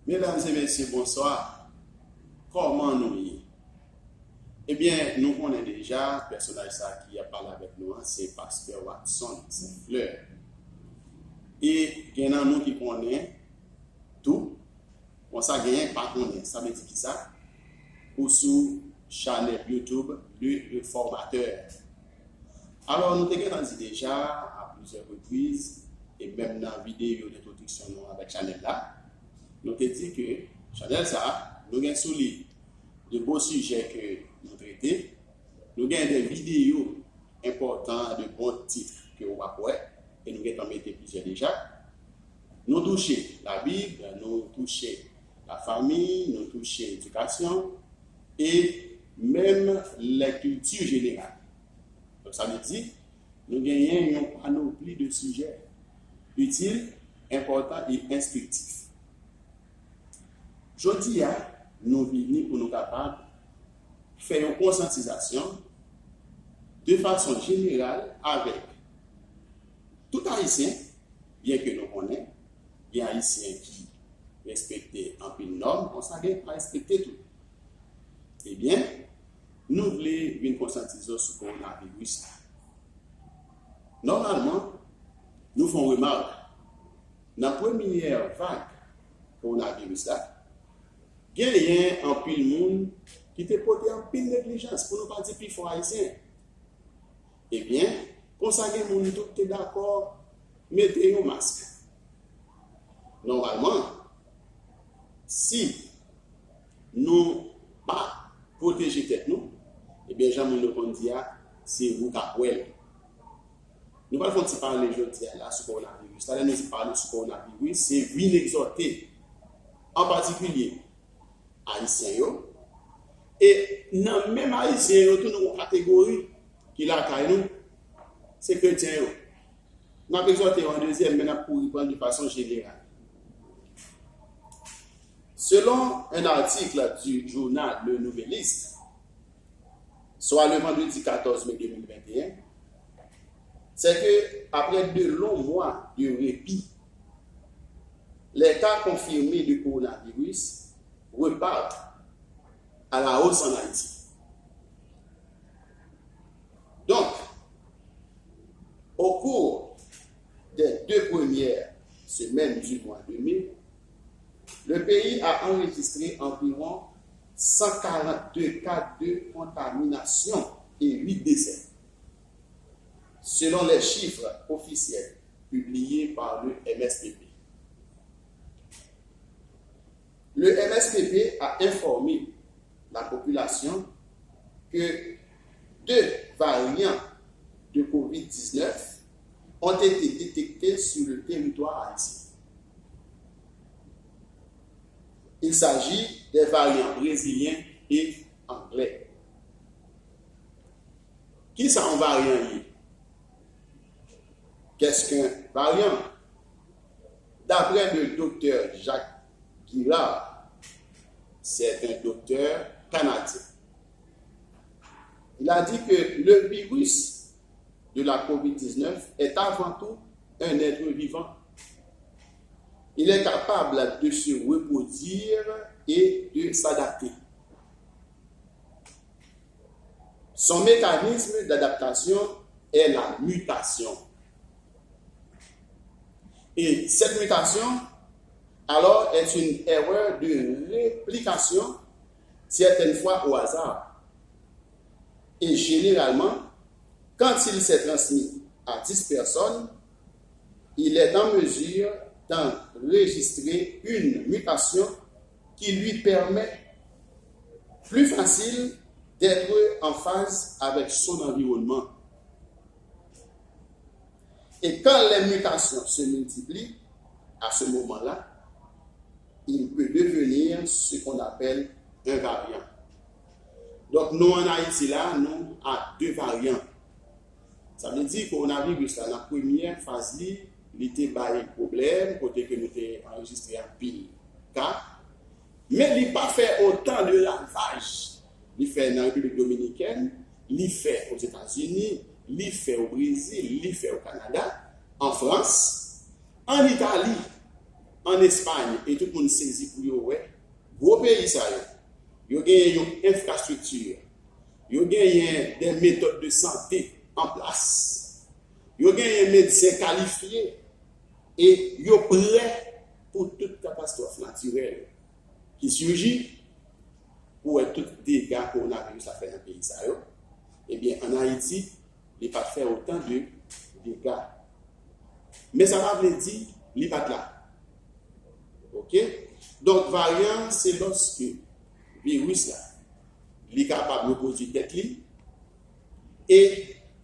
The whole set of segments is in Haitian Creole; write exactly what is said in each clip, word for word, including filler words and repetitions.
Medam e mesye, bonswa. Kòman nou ye? Ebyen, nou konnen deja, pèsonaj sa ki ap pale avèk nou an, se pastè Watson Saint Fleur. E gen nan nou ki konnen tou, konsa genyen pa konnen. Sa vle di kisa? Ou sou chanèl YouTube Le Reformateur. Alò, nou te gentan di deja a plizyè repriz, e menm nan videyo entwodiksyon nou avèk chanèl la, nou te di ke chanèl sa, nou gen sou li de bon sijè ke nou trete, nou gen de videyo enpòtan, de bon tit ke w ap wè, e nou gentan mete plizyè deja. Nou touche Labib, nou touche lafanmi, nou touche edikasyon, e menm lèkilti jeneral. Donk, sa vle di, nou genyen yon panopli de sijè itil, enpòtan e enstriktif. Jodi a, nou vini pou nou kapab fè yon konsyantizasyon de fason jeneral avèk tout Ayisyen, byen ke nou konnen, gen Ayisyen ki respekte anpil nòm, konsa gen pa respekte tou. Ebyen, nou vle vin konsyantize w sou kowonaviris la. Nòmalman, nou fè yon remak. Nan premyè vag kowonaviris la, genyen anpil moun ki te pote anpil neglijans, pou nou pa di pifò Ayisyen. Ebyen, konsa gen moun tou ki te dakò mete yon mask. Nòmalman, si nou pa pwoteje tèt nou, ebyen, jan moun yo konn di a, se ou k ap wè l. Nou pral fè yon ti pale jodi a la sou kowonaviris. Talè nou di pale sou kowonaviris, se vin egzòte, an patikilye, Ayisyen yo. E nan menm Ayisyen yo tou, nou gen yon kategori ki lakay nou, se kretyen yo. N ap egzòte yo an dezyèm, men n ap kouri pran l de fason jeneral. Selon un article du journal Le Nouvelliste, soit le vendredi quatorze mai deux mille vingt et un, c'est que, après de longs mois de répit, les cas confirmés de coronavirus repartent à la hausse en Haïti. Donc, au cours des deux premières semaines du mois de mai, le pays a enregistré environ cent quarante-deux cas de contamination et huit décès, selon les chiffres officiels publiés par le M S P P. Le M S P P a informé la population que deux variants de covid dix-neuf ont été détectés sur le territoire haïtien. Il s'agit des variants brésiliens et anglais. Kisa yon varyan ye? Qu'est-ce qu'un variant? D'après le docteur Jacques Girard, c'est un docteur canadien. Il a dit que le virus de la covid dix-neuf est avant tout un être vivant. Il est capable de se reproduire et de s'adapter. Son mécanisme d'adaptation est la mutation. Et cette mutation, alors, est une erreur de réplication, certaines fois au hasard. Et généralement, quand il s'est transmis à dix personnes, il est en mesure d'enregistrer une mutation qui lui permet plus facile d'être en phase avec son environnement. Et quand les mutations se multiplient, à ce moment-là, il peut devenir ce qu'on appelle un variant. Donk, nou an Ayiti la, nou a de varyan. Sa vle di, kowonaviris la, nan premyè faz li, li te bay pwoblèm, kote ke nou te anrejistre anpil ka. Men li pa fè otan de ravaj li fè nan Repiblik Dominikèn, li fè Ozetazini, li fè o Brezil, li fè o Kanada, an Frans, an Itali. ann Espay, e tout moun sezi pou yo wè, gwo peyi sa yo, yo genyen yon enfrastrikti, yo genyen de metòd de sante an plas, yo genyen medsen kalifye, e yo prè pou tout katastwòf natirèl ki siji, pou wè tout dega kowonaviris la fè nan peyi sa yo. Ebyen, ann Ayiti, li pa t fè otan de dega. Men sa pa vle di li pa t la. Oke? Donk, varyan, se lòske viris la, li kapab repwodui tèt li, e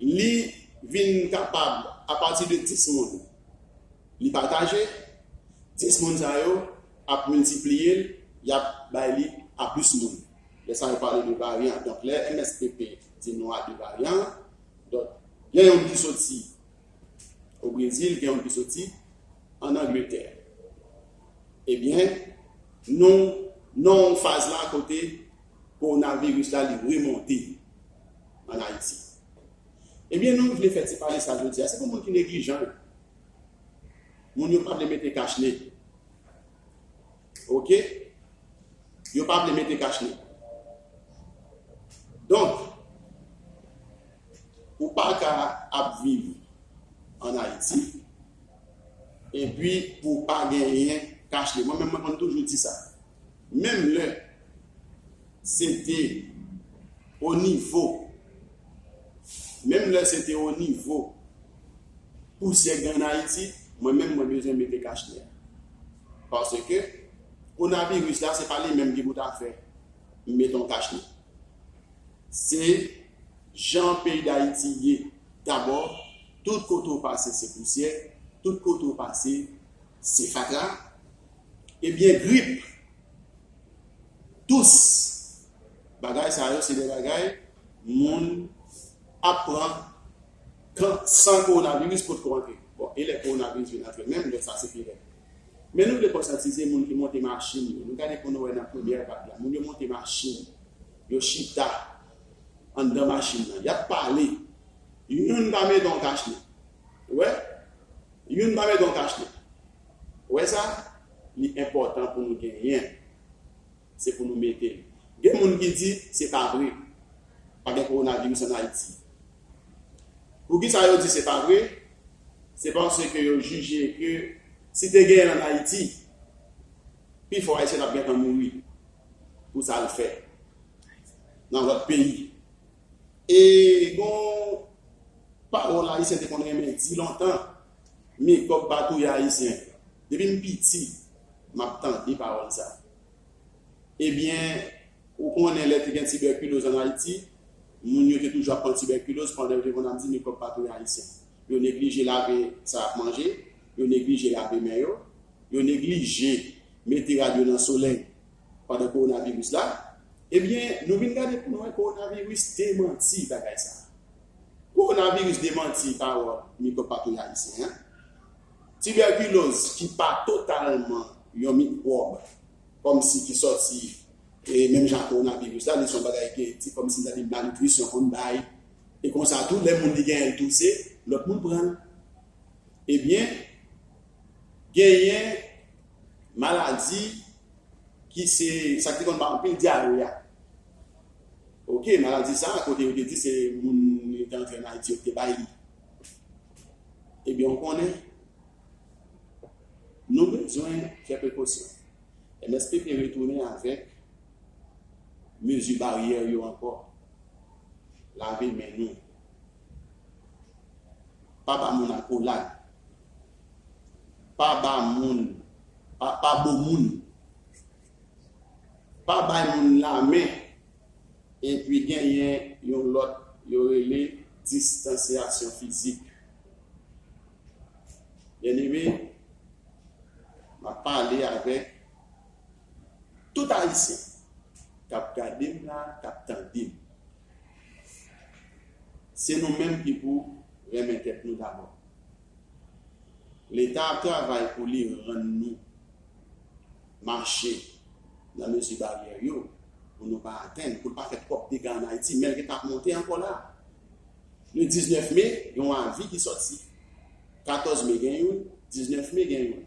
li vin kapab, apati de dis moun, li pataje, dis moun sa yo ap miltipliye l, y ap bay li a plis moun. Lè sa yo pale de varyan. Donk, lè M S P P di nou a de varyan, donk, gen youn ki soti o Brezil, gen youn ki soti ann Angletè. Ebyen, nou nan yon faz la kote kowonaviris la li remonte ann Ayiti. Ebyen, nou vle fè ti pale sa jodi a. Se pou moun ki neglijan yo. Moun yo pa vle mete kachne. Oke? Yo pa vle mete kachne. Donk, ou pa ka ap viv ann Ayiti, epi pou w pa genyen kachne. Mwen menm, mwen konn toujou di sa. Menm lè se te o nivo, menm lè se te o nivo pousyè k gen ann Ayiti, mwen menm, mwen bezwen mete kachne. Paske kowonaviris la, se pa li menm ki pou ta fè m mete yon kachne. Se jan peyi Dayiti ye. Dabò, tout kote w pase se pousyè, tout kote w pase se fatra. Ebyen, grip, tous, bagay sa yo se de bagay moun ap pran kan, san kowonaviris potko antre. Bon, e lè kowonaviris vin antre menm, lè sa se pi rèd. Men nou vle konsyantize moun ki monte machin yo. Nou gade pou nou wè nan premyè vag la, moun yo monte machin, yo chita anndan machin nan, y ap pale. Youn pa mete yon kachne. Ou wè? Youn pa mete yon kachne. Ou wè sa? Li enpòtan pou nou genyen. Se pou nou mete l. Gen moun ki di se pa vre. Pa gen kowonaviris ann Ayiti. Poukisa yo di se pa vre? Se paske yo jije ke si te genyen l ann Ayiti, pifò Ayisyen t ap gentan mouri pou sa l fè nan lòt peyi. E gon pawòl Ayisyen te konn renmen di lontan, mikwòb pa touye Ayisyen. Depi m piti, m ap tande pawòl sa. Ebyen, ou konnen lè te gen tibèkiloz ann Ayiti, moun yo te toujou ap pran tibèkiloz pandan yo te konn ap di mikwòb pa touye Ayisyen. Yo neglije lave sa y ap manje, yo neglije lave men yo, yo neglije mete rad yo nan solèy pandan kowonaviris la. Ebyen, nou vin gade pou nou wè kowonaviris demanti bagay sa. Kowonaviris demanti pawòl mikwòb pa touye Ayisyen an. Tibèkiloz ki pa totalman yon mikwòb, kòmsi ki sòti, e menm jan ak kowonaviris la, li se yon bagay ki di kòmsi n ta di malnitrisyon konn bay. E konsa tou, lè moun li genyen l touse, lòt moun pran l. Ebyen, genyen maladi ki se sa ki te konn ba anpil dyare a. Oke, maladi sa a, kote yo te di se moun li te antre ann Ayiti yo ki te bay li. Ebyen, ou konnen, nou bezwen fè prekosyon. M S P P retounen avèk mezi baryè yo ankò. Lave men nou. Pa ba moun akolad. Pa ba moun, pa, pa bo moun. Pa bay moun lamen. Epi genyen yon lòt yo rele distansyasyon fizik. Byeneme, m ap pale avèk tout Ayisyen k ap gade m la, k ap tande m. Se nou menm ki pou renmen tèt nou dabò. Leta ap travay pou li rann nou mache nan mezi baryè yo, pou nou pa atenn, pou l pa fè twòp dega ann Ayiti, men l gentan ap monte ankò la. Le diznèf me, gen yon avi ki sòti. Katòz me gen youn, diznèf me gen youn.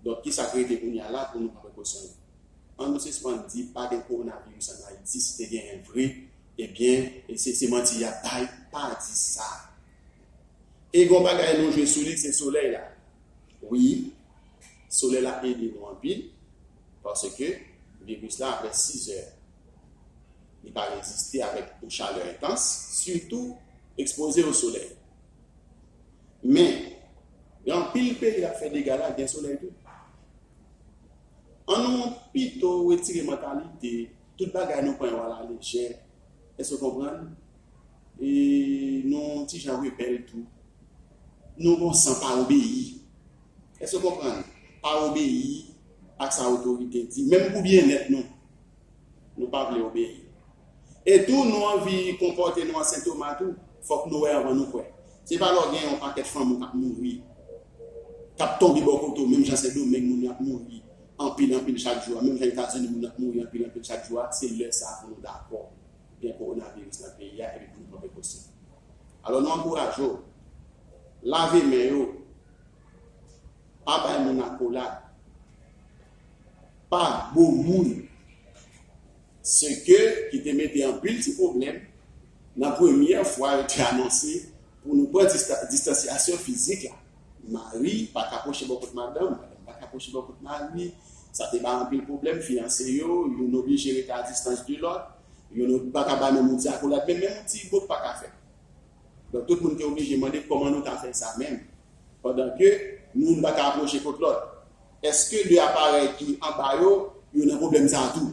Donk, kisa k rete kounye a la pou nou pran prekosyon yo? An nou sispann di pa gen kowonaviris ann Ayiti, si te genyen vre, ebyen, e se, se manti y ap bay, pa di sa. E gen yon bagay nou jwe sou li, se solèy la. Wi, solèy la ede nou anpil, paske viris la, apre sis è, li pa reziste avèk yon chalè entans, sitou ekspoze o solèy. Men, gen anpil peyi k ap fè dega la, gen solèy tou. An nou pito retire mantalite, tout bagay nou pran yo alalejè. Èske w konprann? E nou yon ti jan rebèl tou. Nou gon san pa obeyi. Èske w konprann? Pa obeyi ak sa otorite di, menm pou byennèt nou. Nou pa vle obeyi. E tou, nou anvi konpòte nou an Sentoma tou, fòk nou wè anvan nou kwè. Se pa lè w gen yon pakèt fanm ou k ap mouri, k ap tonbe bò kote w, menm jan Sendomeng moun yo ap mouri anpil anpil chak jou a, menm jan Etazini moun ap mouri anpil anpil chak jou a, se lè sa a pou nou dakò gen kowonaviris nan peyi a epi pou nou pran prekosyon. Alò, nou ankouraje w, lave men yo, pa bay moun akolad, pa bo moun, se ke ki te mete anpil ti pwoblèm nan premyè fwa yo te anonse pou nou pran dista- distansyasyon fizik la. Mari pa ka pwoche bò kot madanm, madanm pa ka pwoche bò kot mari. Sa te bay anpil pwoblèm, fiyanse yo, youn oblije rete a distans de lòt, youn pa ka bay menm yon ti akolad, men menm yon ti bòk pa ka fèt. Donk, tout moun te oblije mande kòman nou ta fè sa menm, pandan ke nou, nou pa ka apwoche kot lòt. Èske de aparèy ki anba yo, yo nan pwoblèm sa a tou?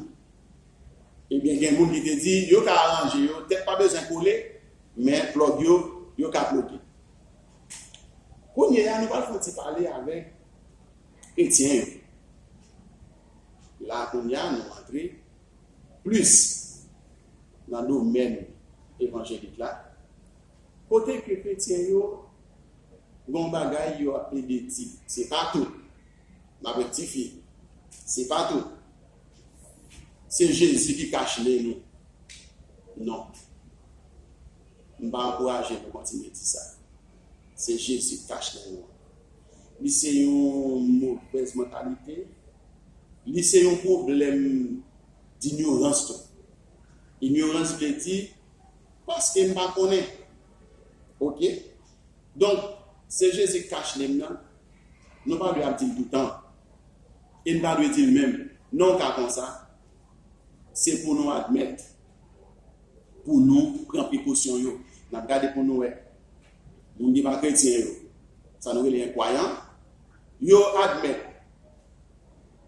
Ebyen, gen moun ki te di, yo ka aranje yo, tèt pa bezwen kole, men plòg yo, yo ka plote. Kounye a, nou pral fè yon ti pale avèk kretyen yo. La, kounye a, nou antre plis nan domèn evanjelik la, kote ke kretyen yo gen yon bagay yo ap plede di. Se pa tout. M ap rektifye. Se pa tout. Se Jezi ki kach nen nou. Non. M pa ankouraje nou kontinye di sa. Se Jezi k kach nen nou an. Li se yon movèz mantalite. Li se yon pwoblèm dinyorans tou. Inyorans vle di, paske m pa konnen. Oke? Donk, se Jezi k kach nen m nan. Nou pa dwe ap di l toutan. E n pa dwe di l menm. Nan yon ka konsa, se pou nou admèt, pou nou pran prekosyon yo. N ap gade pou nou wè. Moun ki pa kretyen yo, sa nou rele enkwayan, yo admèt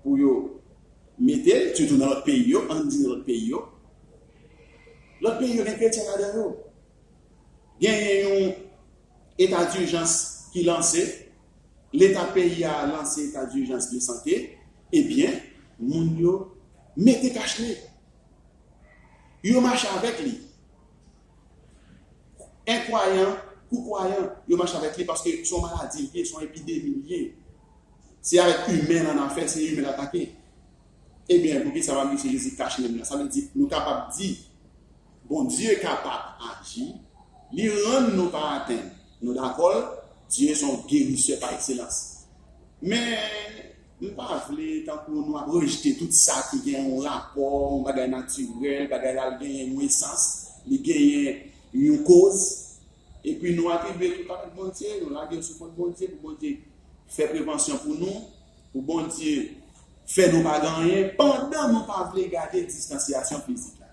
pou yo mete l, sitou nan lòt peyi yo, ann di nan lòt peyi yo. Lòt peyi yo gen kretyen ladan yo. Genyen yon eta dijans ki lanse, leta peyi a lanse eta dijans de sante, ebyen, moun yo mete kach nen. Yo mache avèk li. Enkwayan kou kwayan, yo mache avèk li paske se yon maladi l ye, se yon epidemi l ye. Se avèk imen l annafè, se imen l atake. Ebyen, poukisa pa di se Jezi k kach nen m nan? Sa vle di, nou kapab di, Bondye kapab aji, li rann nou pa atenn. Nou dakò? Dye se yon gerisè pa ekselans. Men, m pa vle tankou nou ap rejte tout sa ki gen yon rapò, yon bagay natirèl, bagay la l genyen yon esans, li genyen yon koz, epi nou atribye tout avèk Bondye, nou lage yo sou kont Bondye, pou Bondye fè prevansyon pou nou, pou Bondye fè nou pa gen anyen, pandan nou pa vle gade distansyasyon fizik la.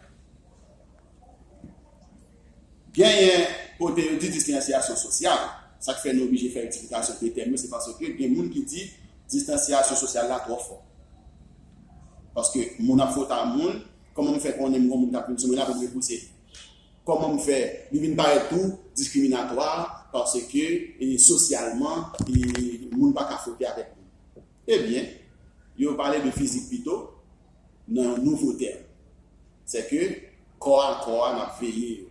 Genyen kote yo di distansyasyon sosyal. Sa k fè nou oblije fè rektifikasyon de tèm yo, se paske gen moun ki di distansyasyon sosyal la twò fò. Paske moun ap fwote a moun, kòman m fè konnen m gon moun k ap vin sou mwen la pou m repouse li? Kòman m fè li vin parèt tou diskriminatwa paske, e, sosyalman, e, moun pa ka fwote avèk moun? Ebyen, yo pale de fizik pito nan yon nouvo tèm. Sèke kò a kò a, n ap veye yo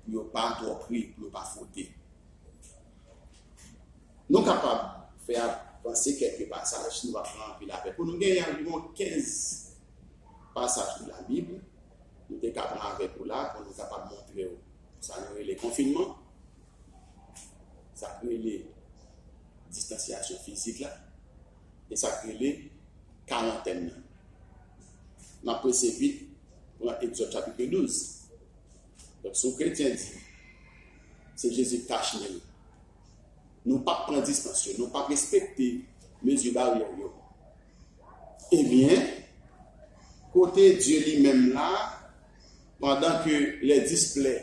pou yo pa twò pre, pou yo pa fwote. Nou kapab fè avanse kèlke pasaj, nou pa pran anpil apèl. Pou nou genyen anviwon kenz pasaj de la Bib, nou te ka pran avèk ou la, pou nou kapab montre w sa nou rele konfinman, sa k rele distansyasyon fizik la, E sa k rele karantèn nan. N ap prese vit, pran Egzòd chapit douz. Donk, si yon kretyen di, se Jezi k kache l, nou p ap pran distans yo, nou p ap respekte mezi baryè yo. Ebyen, kote Dye li menm la, pandan ke lè dis plè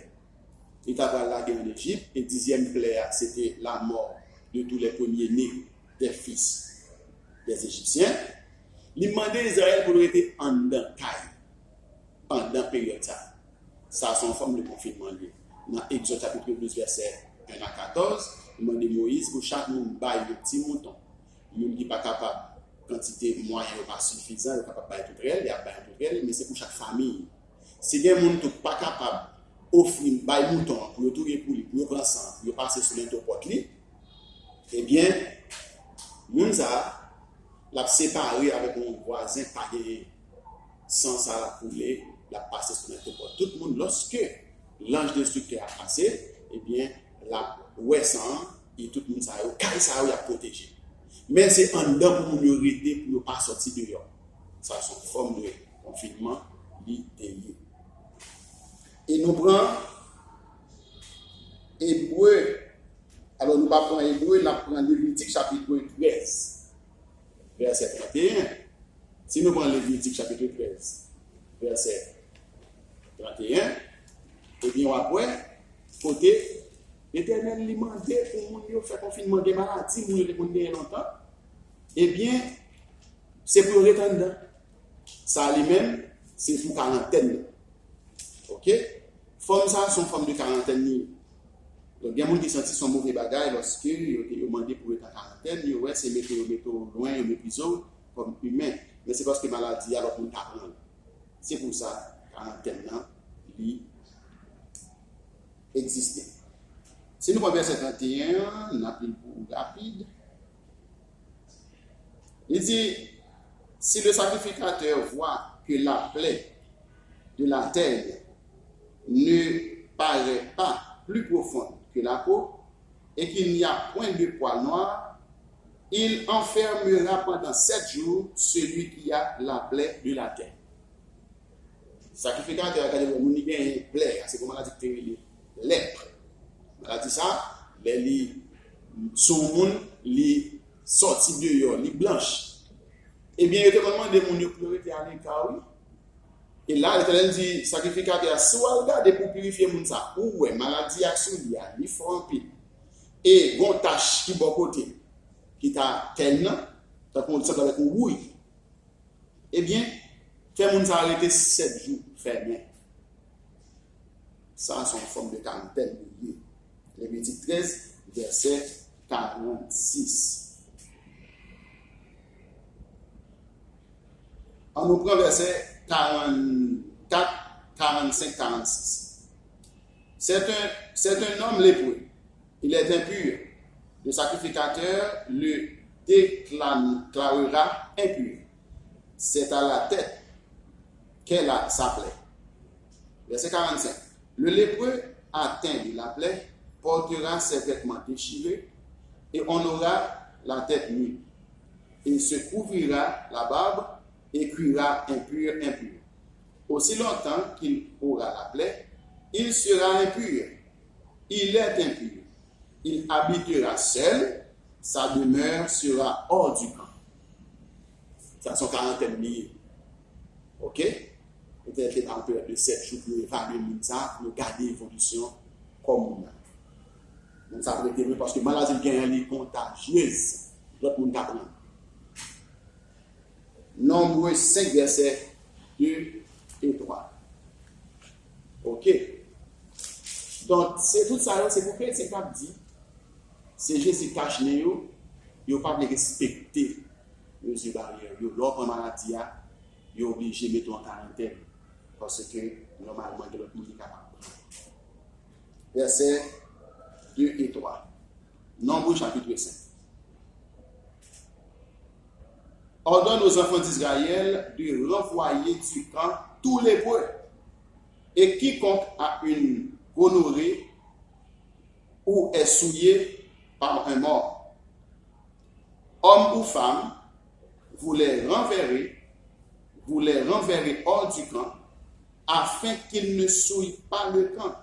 li ta pral lage ann Ejip, e dizyèm plè a, se te la mort de tous les premiers-nés des fils des Égyptiens, li mande Izrayèl pou l rete anndan kay pandan peryòd sa a. Sa a se yon fòm de konfinman li ye. Nan Egzòd chapit douz, vèsè en a katòz, li mande Moyiz pou chak moun bay yon ti mouton. Moun ki pa kapab, kantite mwayen yo pa sifizan, yo kapab bay toutrèl, y ap bay toutrèl, men se pou chak fanmi. Si gen moun tou k pa kapab ofri, bay mouton an pou yo touye pou li, pou yo pran san an, pou yo pase sou lento pòt li, ebyen, moun sa a, l ap separe avèk yon vwazen k pa genyen san sa l ap koule, l ap pase sou lento pòt tout moun. Lòske lanj destriktè a pase, ebyen, l ap wè san an, e tout moun sa yo, kay sa yo, y ap pwoteje. Men se anndan pou moun yo rete, pou yo pa sòti deyò. Sa se yon fòm de konfinman li te ye. E nou pran Ebre, alò nou pa pran Ebre, n ap pran Levitik chapit trèz, vèsè trannteyen. Si nou pran Levitik chapit trèz, vèsè trannteyen, ebyen, w ap wè kote Letènèl li mande pou moun yo fè konfinman, gen maladi moun yo te konn genyen lontan, ebyen, se pou yo ret anndan. Sa li menm, se pou karantèn nan. Oke? Fòm sa a, se yon fòm de karantèn li ye. Donk, gen moun ki santi se yon move bagay lòske yo te, yo mande pou ret an karantèn, yo wè se mete yo mete w lwen, yo meprize w kòm imen. Men se paske maladi a, lòt moun ka pran l. Se pou sa, karantèn nan, li egziste. Si nou pran vèsè trannteyen an, n ap li l pou rapid. Il dit, si le sacrificateur voit que la plaie de la terre ne paraît pas plus profonde que la peau, et qu'il n'y a point de poils noirs, il enfermera pendant sept jours celui qui a la plaie de la terre. Sakrifikatè a gade lè moun li genyen plè a, se yon maladi ki te rele lèp. Maladi sa, lè li sou yon moun, li sòti deyò, li blanch. Ebyen, yo te konn mande moun yo pou yo rete aleka, wi. E la, Letènèl di sakrifikatè a, si w al gade pou w pirifye moun sa, ou wè maladi a k sou li a, li fò anpil. E gon tach ki bò kote, ki ta tèn nan, tankou yon sanble avèk yon wouy. Ebyen, fè moun sa a rete sèt jou fèmen. Sa a se yon fòm de karantèn li ye. Levitik trèz, vèsè karannsis. An nou pran vèsè karannkat, karannsenk, karannsis. C'est un, c'est un homme lépreux. Il est impur. Le sacrificateur le déclarera impur. C'est à la tête qu'est la, sa plaie. Verset quarante-cinq. Le lépreux atteint de la plaie portera ses vêtements déchirés et on aura la tête nue, et se couvrira la barbe et criera impur, impur. Aussi longtemps qu'il aura la plaie, il sera impur. Il est impur. Il habitera seul, sa demeure sera hors du camp. Sa se yon karantèn li ye. Oke? Petèt se ta yon peryòd de sèt jou pou yo evalye moun sa, pou yo gade evolisyon kò moun nan. Moun sa pou rete lwen paske maladi l genyen li kontajyez. Lòt moun ka pran. Nonb senk, vèsè de e twa. Oke. Donk, se tout sa yo, se pou kretyen k ap di, se Jezi k kache nen yo, yo pa vle respekte mezi baryè yo. Lè w pran maladi a, yo oblije mete w an karantèn, paske nòmalman gen lòt moun ki kapab pran. Vèsè de e twa. Nonb chapit senk. Ordonne aux enfants d'Israël de renvoyer du camp tout lépreux et quiconque a une gonorrhée ou est souillé par un mort, homme ou femme, Vous les renverrez, vous les renverrez hors du camp, afin qu'ils ne souillent pas le camp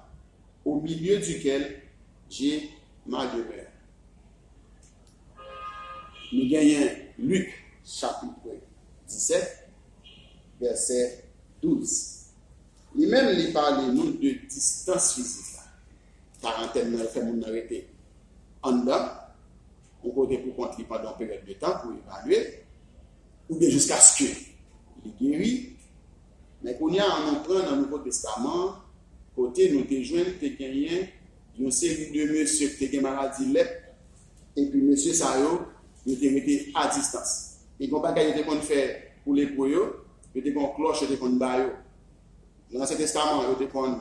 au milieu duquel j'ai ma demeure. Nou genyen Lik, chapit disèt, vèsè douz. Li menm, li pale nou de distans fizik la. Karantèn nan fè moun nan rete anndan, yon kote pou kont li pandan yon peryòd de tan pou evalye, oubyen jiskaske li geri. Men kounye a, ann nou pran nan Nouvo Testaman an, kote nou te jwenn te genyen yon seri de mesye ki te gen maladi lèp, epi mesye sa yo, yo te rete a distans. E gen yon bagay yo te konn fè pou lepre yo, yo te gen yon klòch yo te konn ba yo. Nan Ansyen Testaman an, yo te konn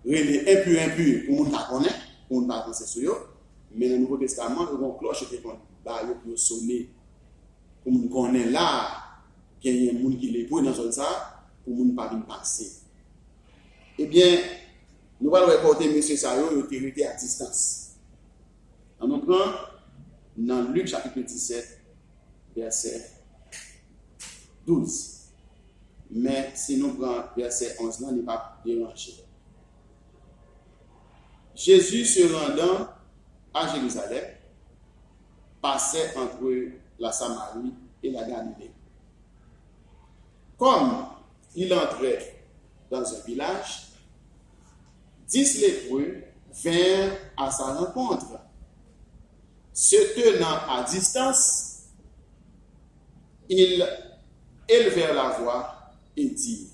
rele enpi, enpi, pou moun pa konnen, pou moun pa panse sou yo. Men nan Nouvo Testaman, yo gen yon klòch yo te konn ba yo pou yo sone, pou moun konnen la, genyen moun ki lepre nan zòn sa, pou moun pa vin pase. Ebyen, nou pral wè kote mesye sa yo, yo te rete a distans. Ann nou pran nan Lik chapit disèt, vèsè douz. Men si nou pran vèsè onz lan, li p ap deranje. Jésus, se rendant à Jérusalem, passait entre la Samarie et la Galilée. Comme il entrait dans un village, dix lépreux vinrent à sa rencontre. Se tenant à distance, ils élevèrent la voix et dirent,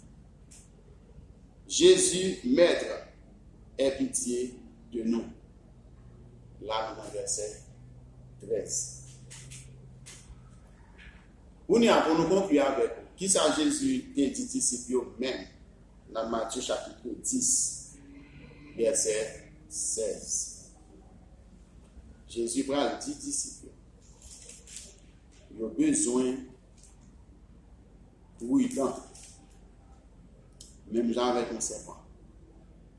Jésus, Maître, aie pitié de nous. La, nou nan vèsè trèz. Kounye a, pou nou konkli avèk ou, kisa Jezi te di disip yo menm nan Matye chapit dis, vèsè sèz? Jezi pral di disip yo, yo bezwen pridan, menm jan avèk yon sèpan.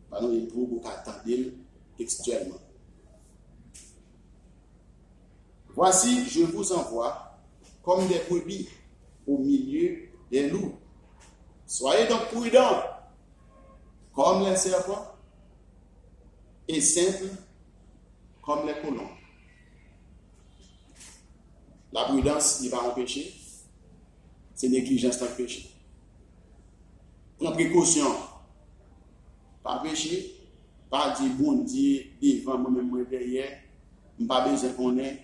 Pa nou li pou ou ka tande l tekstyèlman. Voici, je vous envoie comme des brebis au milieu des loups. Soyez donc prudents comme les serpents et simples comme les colombes. Lapridans, li pa yon peche, se neglijans lan k peche. Pran prekosyon, pa peche, pa di Bondye devan, mwen menm mwen dèyè, m pa bezwen konnen,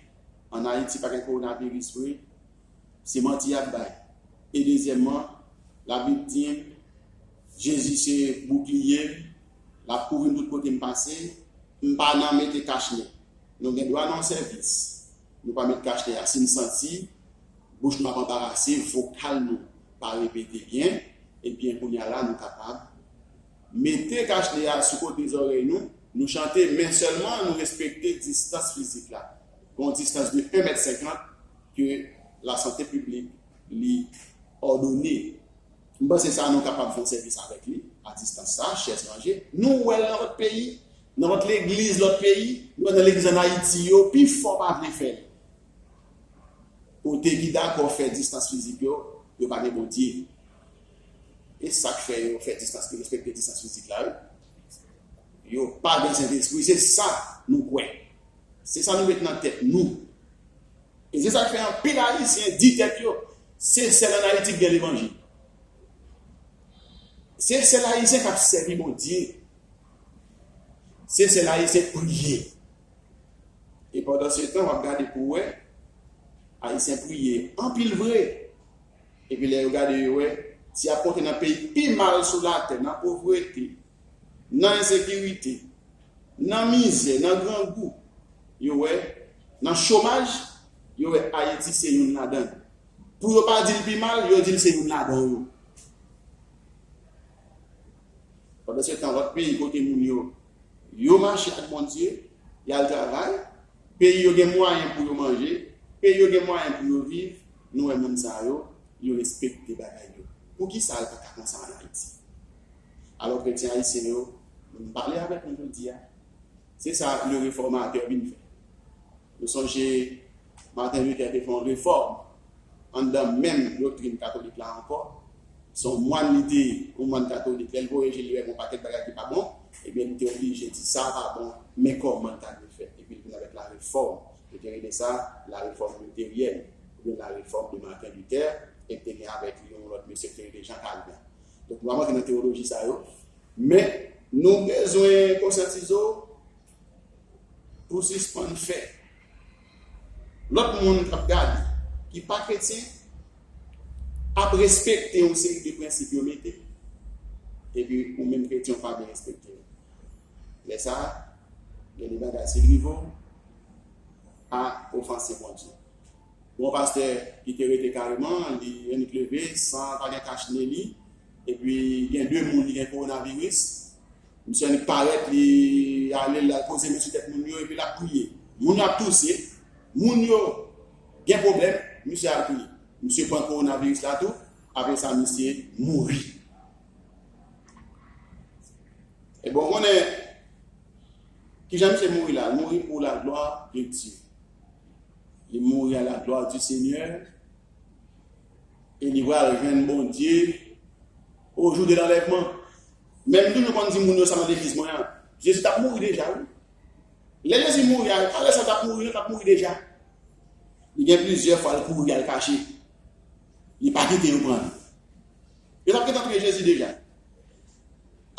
ann Ayiti pa gen kowonaviris vre, se manti y ap bay. E dezyèmman, Labib di, Jezi se boukliye m, l ap kouvri m tout kote m pase, m pa nan mete kachnen. Nou gen dwa nan yon sèvis, nou pa met kachnen a, si n santi bouch nou ap anbarase, vokal nou pa repete byen, ebyen kounye a la nou kapab mete kachnen a sou kote zòrèy nou, nou chante, men sèlman nou respekte distans fizik la. Gen yon distans de en mèt senkant ke lasante piblik li òdone. M panse sa nou kapab fè yon sèvis avèk li, a distans sa, chèz ranje. Nou wè l nan lòt peyi, nan lòt legliz lòt peyi, nou wè nan legliz ann Ayiti yo, pifò pa vle fè l. Kote ki dakò fè distans fizik yo, yo pa gen Bondye. E sa k fè yo fè distans, yo respekte distans fizik la, wi. Yo pa gen Sentespri, se sa nou kwè. Se sa nou met nan tèt nou. E se sa k fè anpil Ayisyen di tèt yo, se sèl ann Ayiti k gen levanjil. Se sèl Ayisyen k ap sèvi Bondye. Se sèl Ayisyen k priye. E pandan se tan, w ap gade pou w wè, Ayisyen priye anpil vre. Epi lè yo gade, yo wè, si y ap konte nan peyi pi mal sou latè, nan povrete, nan ensekirite, nan mizè, nan grangou, yo wè, nan chomaj, yo wè Ayiti se youn ladan yo. Pou yo pa di l pi mal, yo di l se youn ladan yo. Pandan se tan, lòt peyi kote moun yo, yo mache ak Bondye, y al travay, peyi yo gen mwayen pou yo manje, peyi yo gen mwayen pou yo viv, nou wè moun sa yo, yo respekte bagay yo. Poukisa l pa ka konsa ann Ayiti? Alò, kretyen ayisyen yo, nou pale avèk nou jodi a. Se sa le reformatè vin fè. Nou sonje Martin Luther te fè yon refòm anndan menm doktrin katolik la ankò. Se yon mòn li te ye, yon mòn katolik. Lè l voye je l, li wè gen yon pakèt bagay ki pa bon, ebyen, li te oblije di sa pa bon, men kòman l ta dwe fèt. Epi l vin avèk la refòm. Yo te rele sa la réforme luthérienne, oubyen la réforme de Martin Luther, e te gen avèk li yon lòt mesye ki te rele Jean Calvin. Donk, nou pa rantre nan tewoloji sa yo, men nou bezwen konsyantize w pou w sispann fè lòt moun k ap gade, ki pa kretyen, ap respekte yon seri de prensip yo mete, epi ou menm kretyen ou pa vle respekte yo. Lè sa a, gen de bagay, si l rive w, pa ofanse Bondye. Gon pastè ki te rete kareman, li annik leve, san pa gen tach nan li, epi gen de moun ki gen kowonaviris, misye annik parèt, li ale, l al poze men sou tèt moun yo, epi l ap priye. Moun yo ap touse, moun yo gen pwoblèm, misye al priye. Misye pran kowonaviris la tou, apre sa, misye mouri. Ebyen, w konnen kijan misye mouri la? Mouri pour la gloire de Dieu. Li mouri à la gloire du Seigneur. E li pral jwenn Bondye au jour de l'enlèvement. Men m toujou konn di moun yo sa nan legliz mwen an. Jezi t ap mouri deja, wi. Lè Jezi mouri a, pa lè sa l t ap mouri, non, l t ap mouri deja. Li gen plizyè fwa l kouri al kache. Li pa kite yo pran li. Yo t ap gentan touye Jezi deja.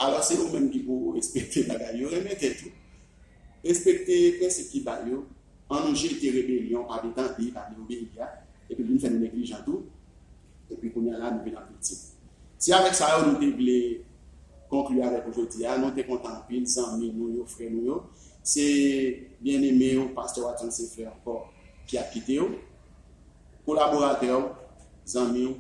Alò, se ou menm ki pou respekte bagay yo, renmen tèt ou. Respekte prensip ki ba yo. Ann nou jete rebelyon, pa vle tande, pa vle obeyi a. Epi l vin fè nou neglijan tou. Epi kounye a la, nou vin ap viktim. Se avèk sa yo nou te vle konkli avèk ou jodi a. Nou te kontan anpil, zanmi nou yo, frè nou yo. Se byeneme w, pastè Watson Sinclair ankò, ki ap kite w. Kolaboratè w, zanmi w,